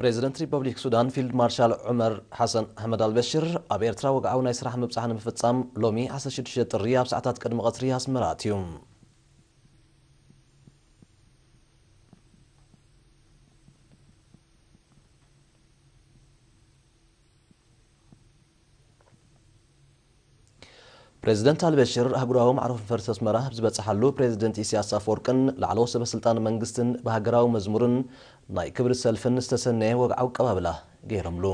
ፕሬዚደንት ሪፐብሊክ ሱዳን ፊልድ ማርሻል ዑመር ሓሰን ኣሕመድ ኣልበሽር ኣብ ኤርትራ ወግዓዊ ናይ ስራሕ ምብጻሕ ንምፍጻም ሎሚ ዓሰርተ ሽዱሽተ ጥሪ ኣብ ሰዓታት ቅድሚ ቀትሪ ኣስመራ ኣትዩ። ፕሬዚደንት ኣልበሽር ኣህጉራዊ መዕርፎ ነፈርቲ ኣስመራ ኣብ ዝበጽሓሉ፣ ፕሬዚደንት ኢሳያስ ኣፈወርቅን ላዕለዎት ሰበ ስልጣን መንግስትን ብሃገራዊ መዝሙርን ናይ ክብሪ ሰልፍን ዝተሰነየ ወግዓዊ ኣቀባብላ ገይሮምሉ።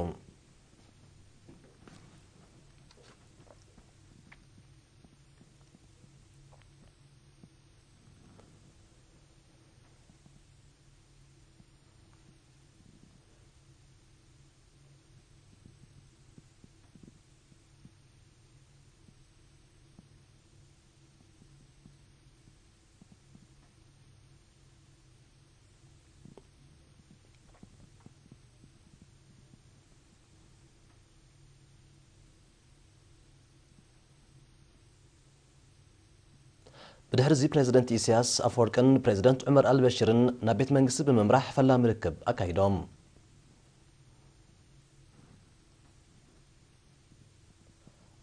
ብድሕሪ እዚ ፕሬዚደንት ኢሳያስ ኣፈወርቅን ፕሬዚደንት ዑመር ኣልበሽርን ናብ ቤት መንግስቲ ብምምራሕ ፈላሚ ርክብ ኣካይዶም።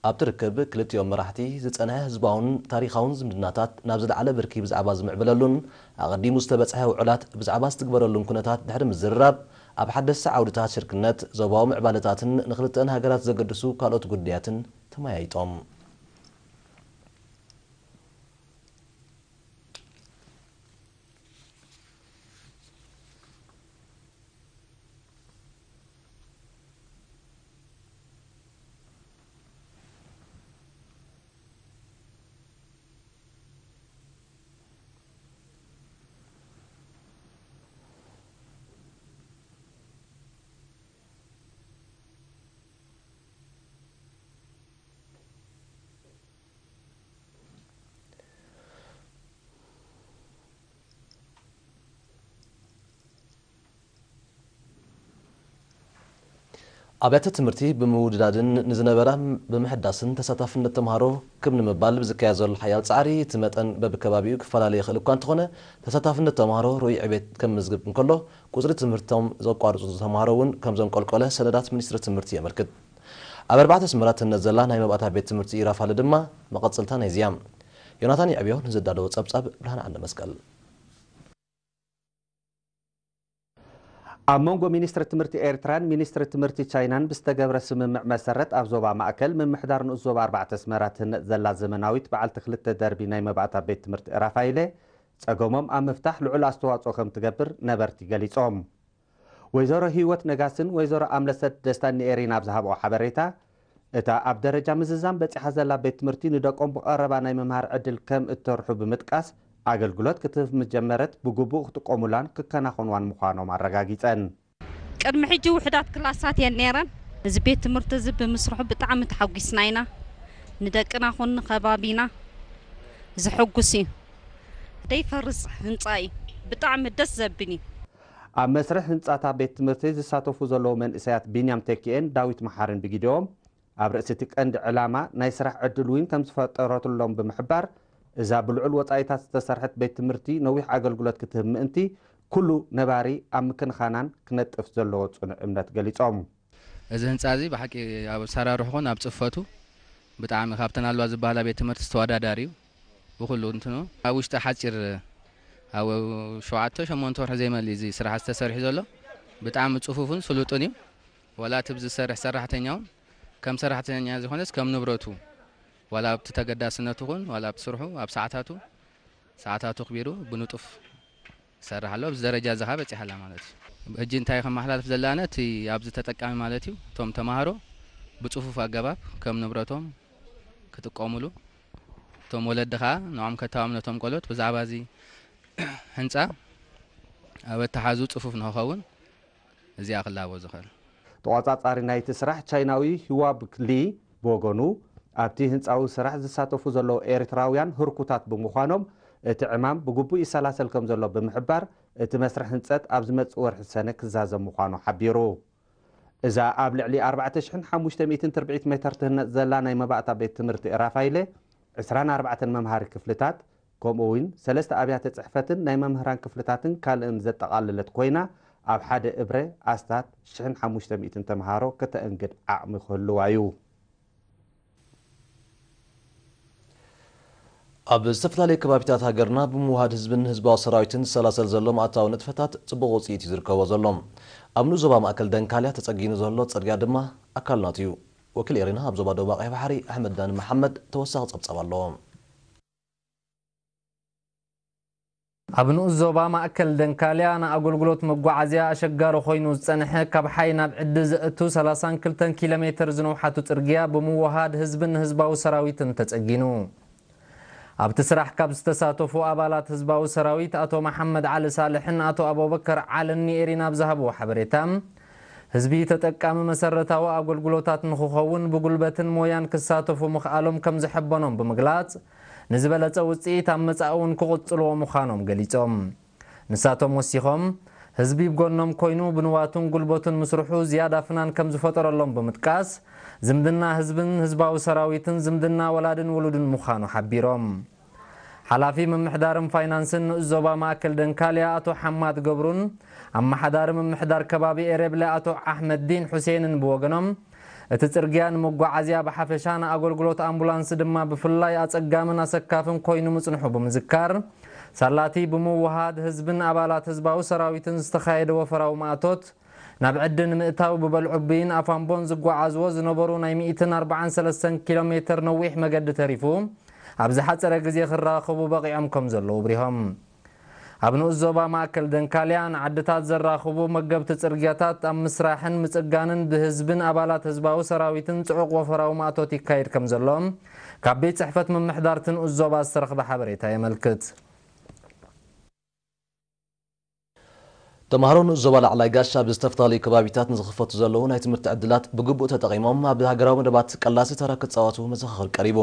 ኣብቲ ርክብ ክልቲኦም መራሕቲ ዝጸንሐ ህዝባውን ታሪኻውን ዝምድናታት ናብ ዝለዓለ ብርኪ ብዛዕባ ዝምዕብለሉን ኣቐዲሙ ዝተበጽሐ ውዕላት ብዛዕባ ዝትግበረሉን ኩነታት ድሕሪ ምዝርራብ፣ ኣብ ሓደስቲ ዓውድታት ሽርክነት፣ ዞባዊ ምዕባለታትን ንክልተአን ሃገራት ዘገድሱ ካልኦት ጉዳያትን ተመያይጦም። ኣብያተ ትምህርቲ ብምውድዳድን ንዝነበራ ብምሕዳስን ተሳታፍነት ተምሃሮ ክብ ንምባል ብዝካየድ ዘሎ ሓያል ጻዕሪ፣ እቲ መጠን በብከባቢኡ ክፈላለ ይኽእል እኳ እንተኾነ፣ ተሳታፍነት ተምሃሮ ርኡይ ዕቤት ከምዝግብ እንከሎ፣ ቁጽሪ ትምህርቶም ዘቋርጹ ተምሃሮ እውን ከም ዘንቆልቆለ ሰነዳት ሚኒስትሪ ትምህርቲ የመልክት። ኣብ ኣርባዕተ ኣስመራ ትህነጽ ዘላ ናይ መባእታ ቤት ትምህርቲ ኢራፋለ ድማ መቐጸልታ ናይዚ እያ። ዮናታን የዕብዮ ንዘዳለዎ ጸብጻብ ብርሃን ዓንደ መስቀል። ኣብ መንጎ ሚኒስትሪ ትምህርቲ ኤርትራን ሚኒስትሪ ትምህርቲ ቻይናን ብዝተገብረ ስምምዕ መሰረት፣ ኣብ ዞባ ማእከል ምምሕዳር ንኡስ ዞባ ኣርባዕተ ኣስመራ ትህነጽ ዘላ ዘመናዊት በዓልቲ ክልተ ደርቢ ናይ መባእታ ቤት ትምህርቲ ራፋይለ፣ ጸገሞም ኣብ ምፍታሕ ልዑል ኣስተዋጽኦ ከም ትገብር ነበርቲ ገሊጾም። ወይዘሮ ህይወት ነጋስን ወይዘሮ ኣምለሰት ደስታን ንኤሪና ኣብ ዝሃብኦ ሓበሬታ፣ እታ ኣብ ደረጃ ምዝዛም በጺሓ ዘላ ቤት ትምህርቲ ንደቆም ብቐረባ ናይ ምምሃር ዕድል ከም እተርሑ ብምጥቃስ፣ ኣገልግሎት ክትህብ ምስ ጀመረት ብግቡእ ክጥቀሙላን ክከናኸንዋን ምዃኖም ኣረጋጊጸን። ቅድሚ ሕጂ ውሑዳት ክላሳት እየን ነይረን። እዚ ቤት ትምህርቲ እዚ ብምስርሑ ብጣዕሚ ተሓጒስና ኢና። ንደቅና ኹን ንኸባቢና ዘሐጉስ እዩ። ዘይፈርስ ህንጻ እዩ። ብጣዕሚ ደስ ዘብል እዩ። ኣብ መስርሕ ህንጻታ ቤት ትምህርቲ ዝሳተፉ ዘለዉ መንእሰያት ቢንያም ተኪኤን ዳዊት መሓርን ብግዲኦም፣ ኣብ ርእሲ እቲ ቀንዲ ዕላማ ናይ ስራሕ ዕድል እውን ከም ዝፈጠረትሎም ብምሕባር፣ እዛ ብልዑል ወጻኢታት ዝተሰርሐት ቤት ትምህርቲ ነዊሕ ኣገልግሎት ክትህብ ምእንቲ፣ ኩሉ ነባሪ ኣብ ምክንኻናን ክነጥፍ ዘለዎ ጽኑዕ እምነት ገሊጾም። እዚ ህንጻ እዚ ብሓቂ ኣብ ኣሰራርሑ ኹን ኣብ ጽፈቱ ብጣዕሚ ካብተን ኣለዋ ዝበሃላ ቤት ትምህርቲ ዝተወዳዳሪ እዩ። ብኹሉ እንትኑ ኣብ ውሽጢ ሓጺር ኣብ ሸውዓተ ሸሞንተ ወርሒ ዘይመልእ እዚ ስራሕ ዝተሰርሑ ዘሎ ብጣዕሚ ጽፉፍን ስሉጥን እዩ። ዋላ እቲ ዝሰርሕ ሰራሕተኛ እውን ከም ሰራሕተኛ ዝኾነስ ከም ንብረቱ ዋላ ኣብቲ ተገዳስነቱ ኹን ዋላ ኣብቲ ስርሑ ኣብ ሰዓታቱ ሰዓታቱ ኣኽቢሩ ብንጡፍ ይሰርሕ ኣሎ። ኣብዚ ደረጃ እዚ ኸዓ በጺሓ ኣላ ማለት እዩ። ሕጂ እንታይ ከመሓላልፍ ዘለና እቲ ኣብዚ ተጠቃሚ ማለት እዩ፣ እቶም ተማሃሮ ብጽፉፍ ኣገባብ ከም ንብረቶም ክጥቀሙሉ፣ እቶም ወለዲ ኸዓ ንዖም ከተማምኑ ነቶም ቆልዑት ብዛዕባ እዚ ህንጻ ኣብ ኣተሓዙ ጽፉፍ ንኽኸውን እዚኣ ክላቦ ዝኽእል። ተቖጻጻሪ ናይቲ ስራሕ ቻይናዊ ሂዋብ ሊ ብወገኑ፣ ኣብቲ ህንጻዊ ስራሕ ዝሳተፉ ዘለዉ ኤርትራውያን ህርኩታት ብምዃኖም፣ እቲ ዕማም ብግቡእ ይሰላሰል ከም ዘሎ ብምሕባር፣ እቲ መስርሕ ህንጸት ኣብ ዝመጽእ ወርሒ ሰነ ክዛዘም ምዃኑ ሓቢሩ። እዛ ኣብ ልዕሊ ኣርባዕተ ሽሕን ሓሙሽተ ሚእትን ትርብዒት ሜተር ትህነጽ ዘላ ናይ መባእታ ቤት ትምህርቲ ራፋይለ፣ ዕስራን ኣርባዕተን መምሃሪ ክፍልታት፣ ከምኡ እውን ሰለስተ ኣብያተ ጽሕፈትን ናይ መምህራን ክፍልታትን ካልእን ዘጠቓለለት ኮይና፣ ኣብ ሓደ እብረ ኣስታት ሽሕን ሓሙሽተ ሚእትን ተምሃሮ ከተእንግድ ዓቕሚ ክህልዋ እዩ። ኣብ ዝተፈላለዩ ከባቢታት ሃገርና ብምውሃድ ህዝብን ህዝባዊ ሰራዊትን ዝሰላሰል ዘሎ መኣታዊ ንጥፈታት ጽቡቕ ውጽኢት እዩ ዝርከቦ ዘሎ። ኣብ ንኡስ ዞባ ማእከል ደንካልያ ተጸጊኑ ዘሎ ጽርግያ ድማ ኣካል ናቱ እዩ። ወኪል ኤሪና ኣብ ዞባ ደቡብ ኣቕሒ ባሕሪ ኣሕመድ ዳኒ መሓመድ ተወሳኺ ጸብጻብ ኣለዎ። ኣብ ንኡስ ዞባ ማእከል ደንካልያ ንኣገልግሎት መጓዓዝያ ኣሸጋሪ ኮይኑ ዝጸንሐ ካብ ሓይ ናብ ዕዲ ዘእቱ ሰላሳን ክልተን ኪሎ ሜትር ዝነውሓቱ ጽርግያ ብምውሃድ ህዝብን ህዝባዊ ሰራዊትን ተጸጊኑ። ኣብቲ ስራሕ ካብ ዝተሳተፉ ኣባላት ህዝባዊ ሰራዊት ኣቶ መሓመድ ዓሊ ሳልሕን ኣቶ ኣቡበከር ዓልን ንኤሪና ኣብ ዝሃብዎ ሓበሬታ፣ ህዝቢ ተጠቃሚ መሰረታዊ ኣገልግሎታት ንክኸውን ብጉልበትን ሞያን ክሳተፉ ምኽኣሎም ከም ዘሐበኖም ብምግላጽ፣ ንዝበለጸ ውጽኢት ኣብ መጻኢ እውን ክቕጽልዎ ምዃኖም ገሊጾም። ንሳቶም ወሲኾም፣ ህዝቢ ብጎኖም ኮይኑ ብንዋቱን ጉልበቱን ምስርሑ ዝያዳ ፍናን ከም ዝፈጠረሎም ብምጥቃስ፣ ዝምድና ህዝብን ህዝባዊ ሰራዊትን ዝምድና ወላድን ውሉድን ምዃኑ ሓቢሮም። ሓላፊ ምምሕዳርን ፋይናንስን ንኡስ ዞባ ማእከል ደንካልያ ኣቶ ሓማድ ገብሩን ኣመሓዳሪ ምምሕዳር ከባቢ ኤረብለ ኣቶ ኣሕመድዲን ሑሴንን ብወገኖም፣ እቲ ጽርግያ ንመጓዓዝያ ብሓፈሻ ንኣገልግሎት ኣምቡላንስ ድማ ብፍላይ ኣጸጋምን ኣሰካፍን ኮይኑ ምጽንሑ ብምዝካር፣ ሳላቲ ብምውሃድ ህዝብን ኣባላት ህዝባዊ ሰራዊትን ዝተኻየደ ወፈራዊ ማእቶት፣ ናብ ዕዲ ንምእታው ብበልዑቢን ኣፋምቦን ዝጓዓዝዎ ዝነበሩ ናይ ሚእትን ኣርባዓን ሰለስተን ኪሎ ሜትር ነዊሕ መገዲ ተሪፉ፣ ኣብ ዝሓጸረ ግዜ ክራኸቡ በቒዖም ከም ዘለዉ ኣብሪሆም። ኣብ ንኡስ ዞባ ማእከል ደንካልያ ንዓድታት ዘራኽቡ መገብቲ ጽርግያታት ኣብ ምስራሕን ምጽጋንን ብህዝብን ኣባላት ህዝባዊ ሰራዊትን ጽዑቕ ወፈራዊ ማእቶት ይካየድ ከም ዘሎ ካብ ቤት ጽሕፈት ምምሕዳርቲ ንኡስ ዞባ ዝተረኽበ ሓበሬታ የመልክት። ተምሃሮ ንኡስ ዞባ ላዕላይ ጋሽ ኣብ ዝተፈላለዩ ከባቢታት ንዝኽፈቱ ዘለዉ ናይ ትምህርቲ ዕድላት ብግቡእ ተጠቒሞም ኣብ ሃገራዊ መደባት ቀላሲ ተራ ክጻወቱ መዘኻኸሪ ቀሪቡ።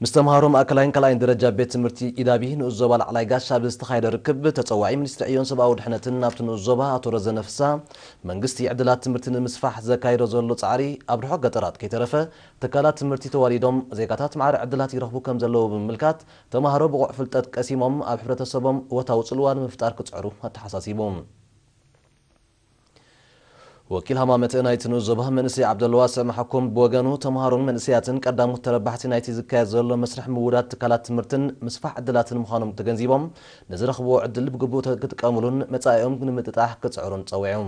ምስ ተምሃሮ ማእከላይን ካልኣይን ደረጃ ቤት ትምህርቲ ኢዳቢ ንኡስ ዞባ ላዕላይ ጋሽ ኣብ ዝተኻየደ ርክብ፣ ተጸዋዒ ሚኒስትሪ ዕዮን ሰብኣዊ ድሕነትን ናብቲ ንኡስ ዞባ ኣቶ ረዘነ ፍስሃ፣ መንግስቲ ዕድላት ትምህርቲ ንምስፋሕ ዘካየዶ ዘሎ ጻዕሪ ኣብ ርሑቕ ገጠራት ከይተረፈ ትካላት ትምህርቲ ተዋሊዶም ዜጋታት ማዕረ ዕድላት ይረኽቡ ከም ዘለዉ ብምምልካት፣ ተምሃሮ ብቑዕ ፍልጠት ቀሲሞም ኣብ ሕብረተሰቦም እወታዊ ጽልዋ ንምፍጣር ክጽዕሩ ኣተሓሳሲቡ። ወኪል ሃማመተ ናይቲ ንኡስ ዞባ መንእሰይ ዓብደልዋስዕ መሓኩም ብወገኑ፣ ተምሃሮን መንእሰያትን ቀዳሞት ተረባሕቲ ናይቲ ዝካየድ ዘሎ መስርሕ ምውዳድ ትካላት ትምህርትን ምስፋሕ ዕድላትን ምዃኖም ተገንዚቦም፣ ንዝረኽብዎ ዕድል ብግቡእ ተ-፣ ክጥቀሙሉን መጻኢኦም ንምጥጣሕ ክጽዕሩን ጸዊዑ።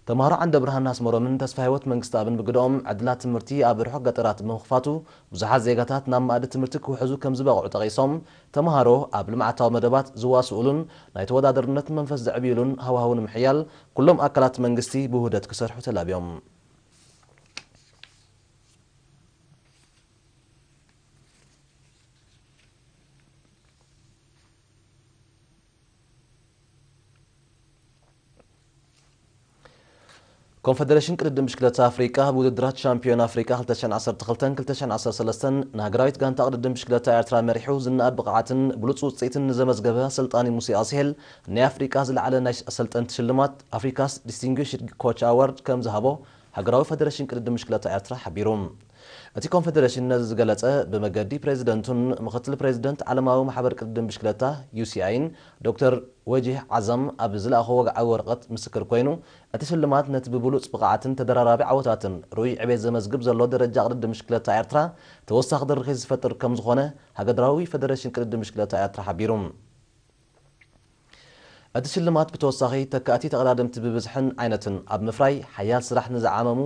ተምሃሮ ዓንደ ብርሃን ኣስመሮምን ተስፋ ህይወት መንግስተኣብን ብግደኦም፣ ዕድላት ትምህርቲ ኣብ ርሑቕ ገጠራት ብምኽፋቱ፣ ብዙሓት ዜጋታት ናብ መኣዲ ትምህርቲ ክውሕዙ ከም ዝበቕዑ ጠቒሶም፣ ተምሃሮ ኣብ ልምዓታዊ መደባት ዝዋስኡሉን ናይ ተወዳደርነት መንፈስ ዘዕብዩሉን ሃዋህው ንምሕያል ኩሎም ኣካላት መንግስቲ ብውህደት ክሰርሑ ተላብዮም። ኮንፈደሬሽን ቅድድም ብሽክለታ ኣፍሪቃ፣ ኣብ ውድድራት ሻምፒዮን ኣፍሪቃ ክልተ ሽሕን ዓሰርተ ክልተን ክልተ ሽሕን ዓሰርተ ሰለስተን ንሃገራዊት ጋንታ ቅድድም ብሽክለታ ኤርትራ መሪሑ ዝነኣድ ብቕዓትን ብሉጽ ውጽኢትን ንዘመዝገበ ኣሰልጣኒ ሙሴ ኣስሄል ናይ ኣፍሪቃ ዝለዓለ ናይ ኣሰልጠንቲ ሽልማት፣ ኣፍሪካስ ዲስቲንጉሽድ ኮች ኣዋርድ፣ ከም ዝሃቦ ሃገራዊ ፈደሬሽን ቅድድም ብሽክለታ ኤርትራ ሓቢሩ። እቲ ኮንፈደሬሽን ነዚ ዝገለጸ፣ ብመገዲ ፕሬዚደንቱን ምክትል ፕሬዚደንት ዓለማዊ ማሕበር ቅድድም ብሽክለታ፣ ዩ ሲ ኣይን፣ ዶክተር ወጂህ ዓዛም ኣብ ዝለኣኾ ወግዓዊ ወረቐት ምስክር ኮይኑ፣ እቲ ሽልማት ነቲ ብብሉጽ ብቕዓትን ተደራራቢ ዓወታትን ርኡይ ዕቤት ዘመዝግብ ዘሎ ደረጃ ቅድድም ብሽክለታ ኤርትራ ተወሳኺ ድርኺት ዝፈጥር ከም ዝኾነ ሃገራዊ ፈደሬሽን ቅድድም ብሽክለታ ኤርትራ ሓቢሩ። እቲ ሽልማት ብተወሳኺ፣ ተካእቲ ተቐዳደምቲ ብብዝሕን ዓይነትን ኣብ ምፍራይ ሓያል ስራሕ ንዝዓመሙ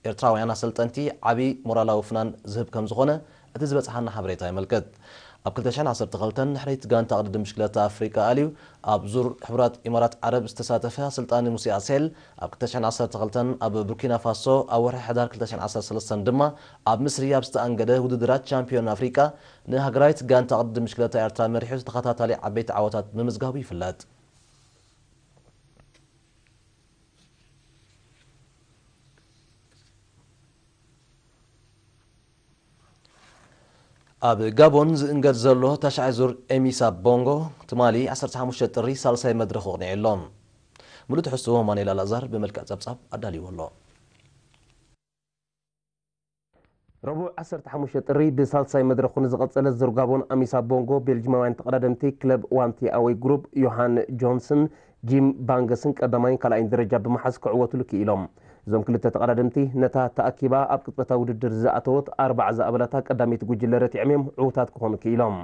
ኤርትራውያን ኣሰልጠንቲ ዓቢ ሞራላዊ ፍናን ዝህብ ከም ዝኾነ እቲ ዝበጽሓና ሓበሬታ የመልክት። ኣብ ክልተ ሽሕን ዓሰርተ ክልተን ንሕርይቲ ጋንታ ቅድድም ብሽክለታ ኣፍሪቃ ኣልዩ ኣብ ዙር ሕቡራት ኢማራት ዓረብ ዝተሳተፈ ኣሰልጣኒ ሙሴ ኣሴል፣ ኣብ ክልተ ሽሕን ዓሰርተ ክልተን ኣብ ቡርኪና ፋሶ፣ ኣብ ወርሒ ሕዳር ክልተ ሽሕን ዓሰርተ ሰለስተን ድማ ኣብ ምስሪ ኣብ ዝተኣንገደ ውድድራት ቻምፒዮን ኣፍሪቃ ንሃገራዊት ጋንታ ቅድድም ብሽክለታ ኤርትራ መሪሑ ተኸታታሊ ዓበይቲ ዓወታት ምምዝጋቡ ይፍለጥ። ኣብ ጋቦን ዝእንገድ ዘሎ ታሽዓይ ዙር ኤሚሳ ቦንጎ፣ ትማሊ ዓሰርተ ሓሙሽተ ጥሪ ሳልሳይ መድረኹ ኣቕኒዑ ኣሎ። ሙሉእ ትሕዝትኡ ኣማኑኤል ኣልኣዛር ብመልክዕ ጸብጻብ ኣዳልይዎ ኣሎ። ረቡዕ ዓሰርተ ሓሙሽተ ጥሪ ብሳልሳይ መድረኹ ንዝቐጸለ ዙር ጋቦን ኣሚሳ ቦንጎ፣ ቤልጂማውያን ተቐዳደምቲ ክለብ ዋንቲ ኣወይ ግሩፕ ዮሃን ጆንስን ጂም ባንገስን ቀዳማይን ካልኣይን ደረጃ ብምሓዝ ክዕወትሉ ክኢሎም። እዞም ክልተ ተቐዳደምቲ ነታ ተኣኪባ ኣብ ቅጽበታዊ ውድድር ዝኣተወት ኣርባዓ ዝኣበላታ ቀዳመይቲ ጉጅለ ረቲዖም እዮም ዕዉታት ክኾኑ ክኢሎም።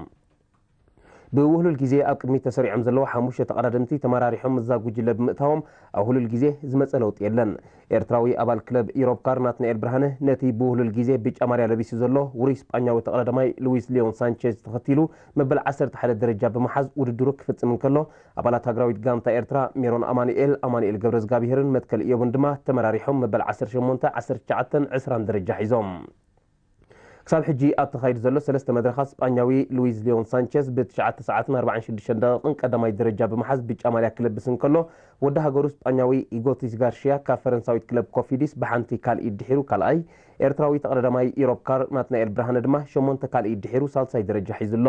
ብውህሉል ግዜ ኣብ ቅድሚት ተሰሪዖም ዘለዉ ሓሙሽተ ተቐዳደምቲ ተመራሪሖም እዛ ጉጅለ ብምእታዎም ኣብ ውህሉል ግዜ ዝመጸ ለውጢ የለን። ኤርትራዊ ኣባል ክለብ ኢሮብ ካር ናትናኤል ብርሃነ ነቲ ብውህሉል ግዜ ብጫ ማልያ ለቢሱ ዘሎ ውሩይ ስጳኛዊ ተቐዳዳማይ ሉዊስ ሊዮን ሳንቼዝ ተኸቲሉ መበል ዓሰርተ ሓደ ደረጃ ብምሓዝ ውድድሩ ክፍጽም እንከሎ፣ ኣባላት ሃገራዊት ጋንታ ኤርትራ ሜሮን ኣማኑኤል፣ ኣማኑኤል ገብረዝጋብሄርን መትከል እዮብን ድማ ተመራሪሖም መበል ዓሰርተ ሸሞንተ፣ ዓሰርተ ትሽዓተን ዕስራን ደረጃ ሒዞም። ክሳብ ሕጂ ኣብ ተኻይዱ ዘሎ ሰለስተ መድረኻት ስጳኛዊ ሉዊዝ ሊዮን ሳንቸዝ ብትሽዓተ ሰዓትን ኣርባዓን ሽዱሽተን ደቂቕን ቀዳማይ ደረጃ ብምሓዝ ብጫ ማልያ ክለብስ እንከሎ፣ ወዲ ሃገሩ ስጳኛዊ ኢጎቲስ ጋርሽያ ካብ ፈረንሳዊት ክለብ ኮፊዲስ ብሓንቲ ካልኢት ድሒሩ ካልኣይ፣ ኤርትራዊ ተቐዳዳማይ ኢሮብ ካር ናትናኤል ብርሃነ ድማ ሸሞንተ ካልኢት ድሒሩ ሳልሳይ ደረጃ ሒዙ ኣሎ።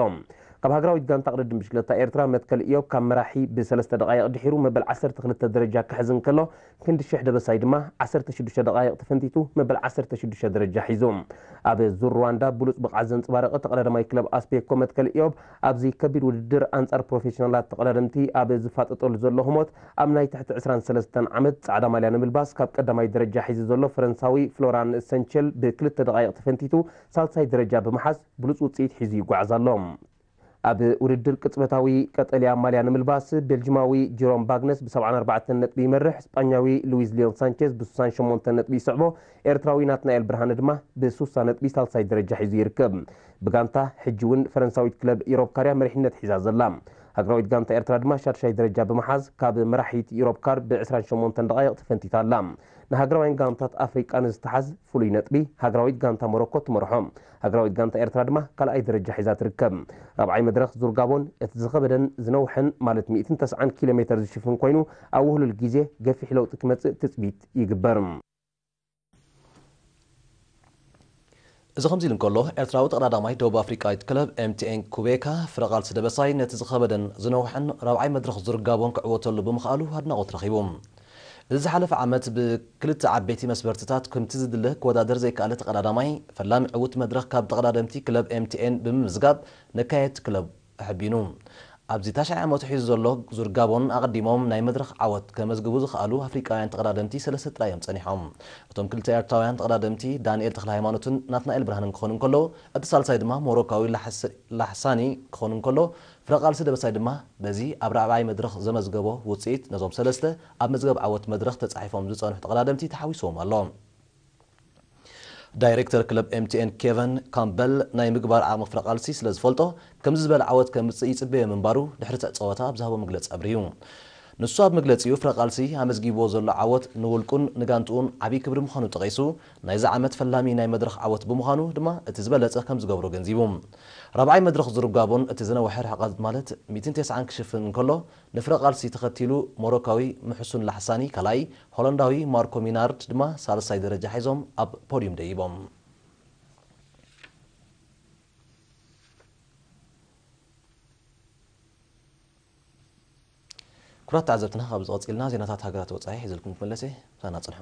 ካብ ሃገራዊት ጋንታ ቅድድም ብሽክለታ ኤርትራ መትከል ኢዮብ ካብ መራሒ ብሰለስተ ደቓይቕ ድሒሩ መበል ዓሰርተ ክልተ ደረጃ ክሕዝ እንከሎ፣ ክንዲ ሽሕ ደበሳይ ድማ ዓሰርተ ሽዱሽተ ደቓይቕ ተፈንቲቱ መበል ዓሰርተ ሽዱሽተ ደረጃ ሒዙ። ኣብ ዙር ሩዋንዳ ብሉጽ ብቕዓት ዘንጸባረቐ ተቐዳዳማይ ክለብ ኣስፔኮ መትከል ኢዮብ ኣብዚ ከቢድ ውድድር ኣንጻር ፕሮፌሽናላት ተቐዳደምቲ ኣብ ዝፋጠጠሉ ዘሎ ህሞት ኣብ ናይ ትሕቲ ዕስራን ሰለስተን ዓመት ጻዕዳ ማልያ ንምልባስ ካብ ቀዳማይ ደረጃ ሒዙ ዘሎ ፈረንሳዊ ፍሎራን ሰንቸል ብክልተ ደቓይቕ ተፈንቲቱ ሳልሳይ ደረጃ ብምሓዝ ብሉጽ ውጽኢት ሒዙ ይጓዓዝ ኣሎ። ኣብ ውድድር ቅጽበታዊ ቀጠልያ ማልያ ንምልባስ ቤልጅማዊ ጂሮም ባግነስ ብ ሰብዓን ኣርባዕተን ነጥቢ ይመርሕ፣ ስጳኛዊ ሉዊዝ ሊዮን ሳንቼዝ ብ ሱሳን ሸሞንተ ነጥቢ ይስዕቦ፣ ኤርትራዊ ናትናኤል ብርሃነ ድማ ብ ሱሳ ነጥቢ ሳልሳይ ደረጃ ሒዙ ይርከብ። ብጋንታ ሕጂ እውን ፈረንሳዊት ክለብ ኢሮብ ካርያ መሪሕነት ሒዛ ዘላ። ሃገራዊት ጋንታ ኤርትራ ድማ ሻድሻይ ደረጃ ብምሓዝ ካብ መራሒት ኢሮብ ካር ብ ዕስራን ሸሞንተን ደቓይቕ ተፈንቲታ ኣላ። ንሃገራውያን ጋንታት ኣፍሪቃ ንዝተሓዝ ፍሉይ ነጥቢ ሃገራዊት ጋንታ ሞሮኮ ትመርሖ። ሃገራዊት ጋንታ ኤርትራ ድማ ካልኣይ ደረጃ ሒዛ ትርከብ። ራብዓይ መድረኽ ዙር ጋቦን እቲ ዝኸበደን ዝነውሐን ማለት ሚእትን ተስዓን ኪሎ ሜተር ዝሽፍን ኮይኑ ኣብ ውህሉል ግዜ ገፊሕ ለውጢ ክመጽእ ትጽቢት ይግበር። እዚ ከምዚ ኢሉ እንከሎ፣ ኤርትራዊ ተቐዳዳማይ ደቡብ ኣፍሪቃዊት ክለብ ኤምቲኤን ኩቤካ ፍረ ቃልሲ ደበሳይ ነቲ ዝኸበደን ዝነውሐን ራብዓይ መድረኽ ዙር ጋቦን ክዕወተሉ ብምኽኣሉ ኣድናቖት ረኺቡ። እዚ ዝሓለፈ ዓመት ብክልተ ዓበይቲ መስበርትታት ከምቲ ዝድለ ክወዳደር ዘይከኣለ ተቐዳዳማይ፣ ፈላሚ ዕዉት መድረኽ ካብ ተቐዳደምቲ ክለብ ኤምቲኤን ብምምዝጋብ ነካየድቲ ክለብ ኣሐቢኑ። ኣብዚ ታሽዓይ ዓመቱ ሒዙ ዘሎ ዙር ጋቦን ኣቐዲሞም ናይ መድረኽ ዓወት ከመዝግቡ ዝኸኣሉ ኣፍሪቃውያን ተቐዳደምቲ ሰለስተ ጥራይ እዮም ጸኒሖም። እቶም ክልተ ኤርትራውያን ተቐዳደምቲ ዳንኤል ተኽለሃይማኖትን ናትናኤል ብርሃንን ክኾኑ እንከለዉ፣ እቲ ሳልሳይ ድማ ሞሮካዊ ላሕስ-፣ ላሕሳኒ ክኾኑ እንከሎ፣ ፍረ ቃልሲ ደበሳይ ድማ በዚ ኣብ ራብዓይ መድረኽ ዘመዝገቦ ውጽኢት ነዞም ሰለስተ ኣብ መዝገብ ዓወት መድረኽ ተጻሒፎም ዝጸንሑ ተቐዳደምቲ ተሓዊስዎም ኣሎ። ዳይሬክተር ክለብ ኤምቲኤን ኬቨን ካምበል ናይ ምግባር ዓቕሚ ፍረ ቃልሲ ስለ ዝፈልጦ፣ ከምዚ ዝበለ ዓወት ከምጽእ ይጽበዮ ምንባሩ ድሕሪ እቲ ጸወታ ኣብ ዝሃቦ መግለጺ ኣብሪሁ። ንሱ ኣብ መግለጺኡ ፍረ ቃልሲ ኣመዝጊብዎ ዘሎ ዓወት ንውልቁን ንጋንትኡን ዓብዪ ክብሪ ምዃኑ ጠቒሱ፣ ናይዚ ዓመት ፈላሚ ናይ መድረኽ ዓወት ብምዃኑ ድማ እቲ ዝበለጸ ከም ዝገብሮ ገንዚቡ። ራብዓይ መድረኽ ዙር ጋቦን እቲ ዝነውሐ ርሕቐት ማለት ሚእትን ተስዓን ክሽፍን እንከሎ፣ ንፍረ ቃልሲ ተኸቲሉ ሞሮካዊ ምሕሱን ላሕሳኒ ካልኣይ፣ ሆላንዳዊ ማርኮ ሚናርድ ድማ ሳልሳይ ደረጃ ሒዞም ኣብ ፖዲዩም ደይቦም። ክቡራት ተዓዘብትና፣ ካብ ዝቐጽልና ዜናታት ሃገራት ወጻኢ ሒዘልኩም ክመለስ እየ። ምሳና ጽንሑ።